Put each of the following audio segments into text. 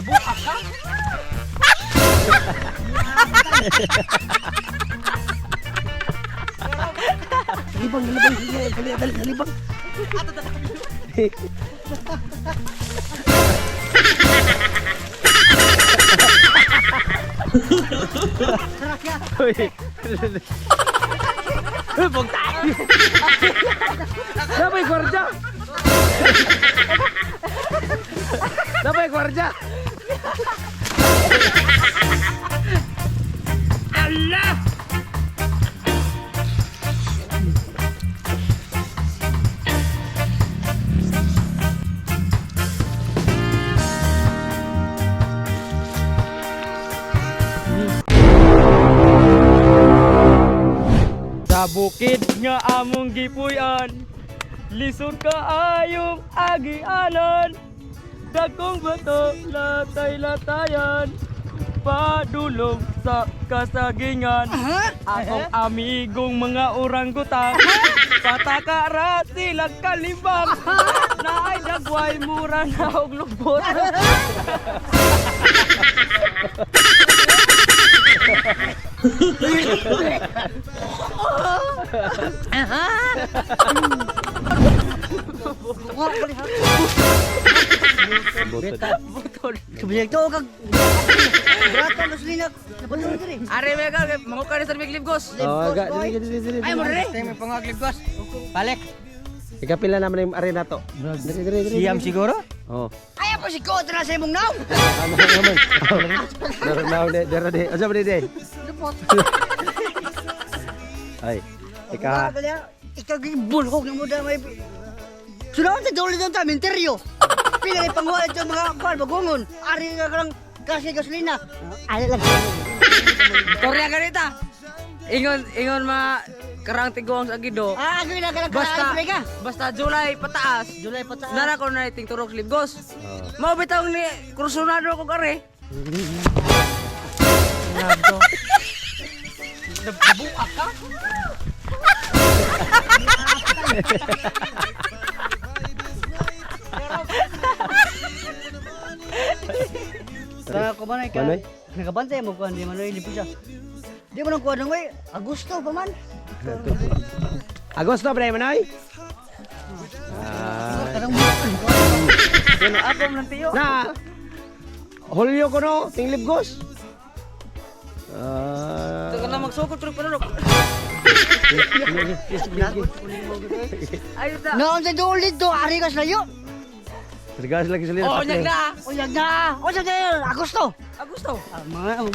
Nabuak ka? Libang, libang, dali, dali, dali, libang. Uy. Uy, bog tayo. Napay gwardya. Napay gwardya. Sa bukid nga among gipuy-an, lisod kaayong agianan. Dagkong bato latay-latayan, padulong sa kasagingan. Akong amigong mga orangutang, pataka ra sila kalibang. Naay dagway mura na og lubot. Butol. Subjekto kag Brata gasolina napatulog diri. Are mega manguka ni sa Big Libgos. Oh, ga, dali, dali, dali, Ay mo dali. diri. May pangaglibgos. Balik. Ikapila naman yung arena to. Dali, dali, dali. Siyam siguro? Oh. Ay po si Kodra sa imong naw. Tama naman. Dara na ulit, dara di. Asa ba di di? Ay, ika. Ikaw gibulhog na mo da may Sunod sa dole doon ta minteryo. Pila kay panguha ito mga kuan bagungon. Ari nga karang kasi gasolina. Ay lang. Torya ganita. Ingon ingon mga karang tiguang sa Agido. Ah, agay na karang Basta karang ka. basta July pataas. July pa ta. Nara ko na iting turok Libgos. Oh. Mao bitaw ni kursunado ko kare. Nabuak ka? Sa ko man ka. Manoy? Nakabantay mo kuan di manoy lipo siya. Di mo nang kuan ngoy Agosto pa man. Agosto ba manoy? Ah. Karang Ano ako man tiyo. Na Hulyo ko no, tinglibgos. Ah. Ito ka na magsukot turok panulok. Ayos na. Noon sa dole do ari ka sa layo. Regas lagi sila. Oh, nyag na. O yag na. O sa Agosto. Agosto. Ama, ang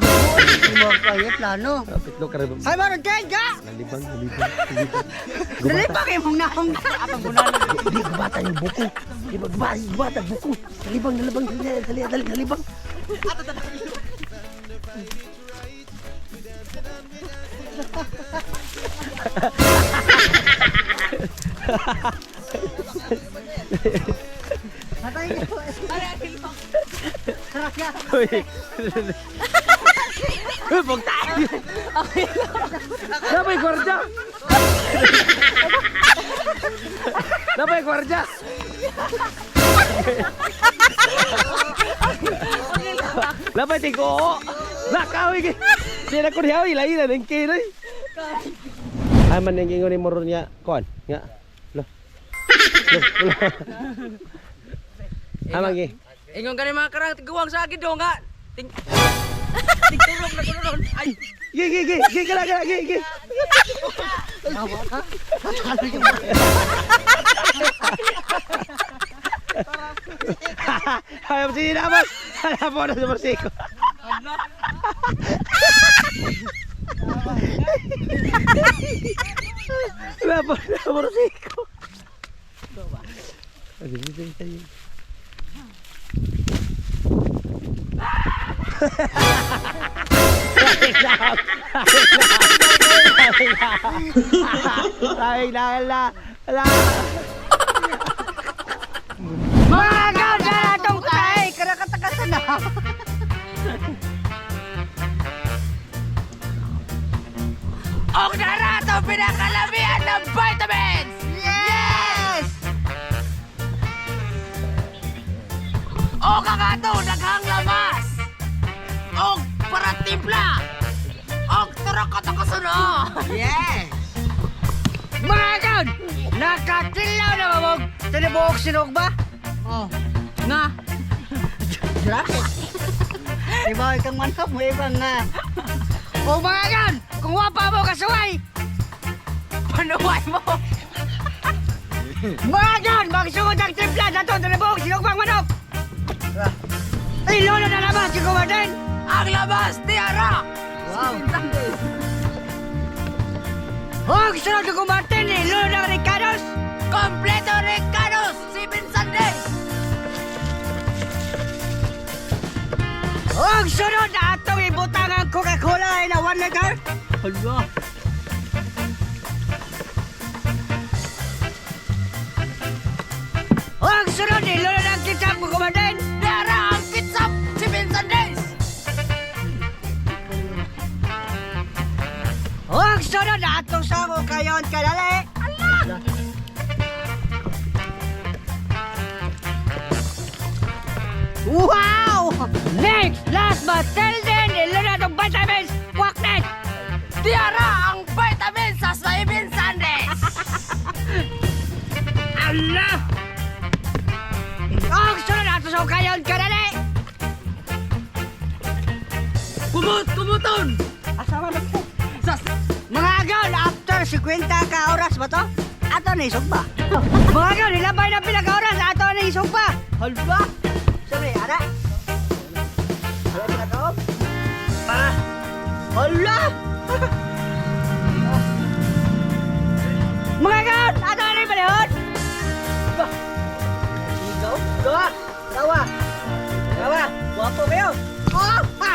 mo kayo plano. Pitlo ka rin. Ay maron kay ga. Nalibang, nalibang, nalibang. Dali pa kay mong naong. Atong gunalan. Di gubata yung buko. Di ba gubata, gubata buko. Nalibang, nalibang, dali, dali, dali, nalibang. Patay ko. Sarap ya. Uy. Uy, bog tayo. Napay gwardya. Napay gwardya. Napay tiko. Nakawi ki. Di na ko dihawi lain na ning kinoy. Ay man ning ingon ni moron niya kon nga. Lo. Lo. Lo. Amang gi. Ingon gani mga karang tiguang sa Agido nga. Ting Tingturok na kuno ron. Ay. Gi gi gi gi kala kala gi gi. Ay, sige na boss. Ala po na sa borsiko. Ala po na sa borsiko. Ay, la la la. Mga ganda tong tay karakatakasan na. Og narato pinakalamian ng vitamins. Yes! O kagato daghang laman. timpla. Og turok ka kasuno. Yes! Mga kaon, nakatilaw na mamog. Tinibuok sinog ba? Oh. Nga. Grabe. Iba kang manok mo, iba nga. O mga kaon, kung wapa mo kasuway, Panuway mo. mga kaon, magsugod ang timpla sa itong tinibuok sinog bang manok. Ay, lolo na labas, si Kumaden. Ang labas tiara. Wow. Huwag sunod ko Martin, lolo ng Ricardos. Kompleto Ricardos. 7 Sundays. Huwag sunod atong ibutang ang Coca-Cola ay na 1 liter. Hala. Huwag sunod, lolo ng ketchup mo Kumaden. Tiara ang ketchup. 7 Sundays. Huwag sunod atong sako kayon kalali. Allah. Wow! Next, last but till then, iluna itong vitamins, Waknet! Tiara ang vitamins sa 7 Sundays. Allah! Ang sunod ato sa kayon kanali! Kumut, kumuton. Asawa na po. Sa Mga agaw, after 50 ka oras ba to? Ato na isugba. Mga agaw, nilabay na pila ka oras, ato na isugba. Halba! Sabi, ara. Hala pila ka oras? Ah! Hala! Mga agaw, ato na yung palihon! Ba! Sigaw? Gawa! Gawa! Gawa! Guwapo kayo! Oh! Ha!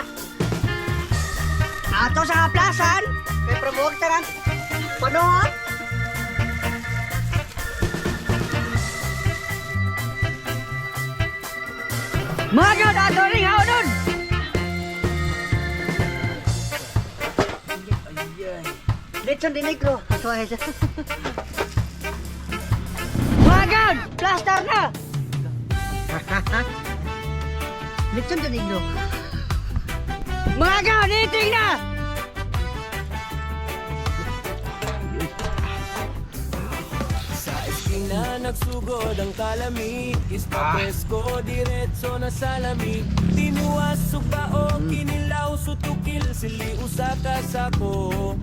Ato sa kaplasan, kay promote tanan. Panon. Mga gaw ato ring haonon. Lechon de negro. Ato ay siya. Mga gaw, plaster na. Lechon de negro. Mga gaw, eating na. Sa eskina nagsugod ang kalamit. Isda presko, diretso na sa lamig. Tinuas, sugba o kinilaw, sutukil. Sili usa ka sako.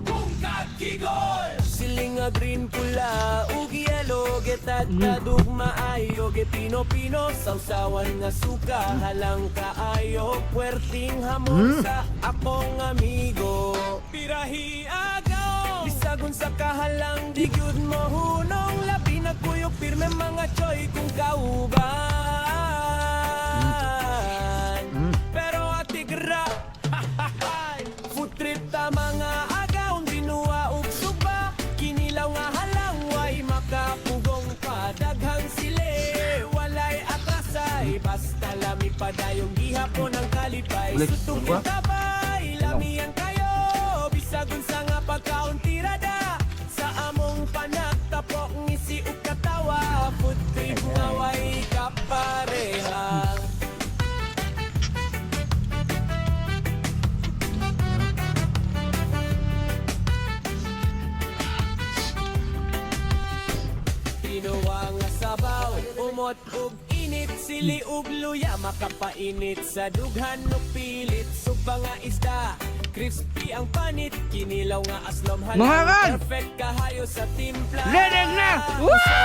Siling nga green pula ug yellow. Getag kadug maayo gepino-pino. Sausawan nga suka halang kaayo. Puwerting hamon sa akong amigo. Pirahi agaw bisagon sa kahalang di gyud mo hunong. Labi na kuyog pirme mga choy kung kauban. Pero atigra. Food trip ta mga agaw binuwa ug suba. Kinilaw nga halang way makapugong pa. Daghang sile walay atrasay. Basta lami padayong gihapon ang kalipay. Sutukil tabay lamian kayo. Bisag unsa nga pagkaon tirada. Sa among panagtapok ngisi ug katawa. Food trip nga way kapareha. Tinuwa nga sabaw, umot ug init, sili ug luya, makapainit sa dughan ug pilit, suba nga isda, crispy ang panit, kinilaw nga aslom Mga halang, kan! perfect kahayo sa timpla. Lenig na! Wow!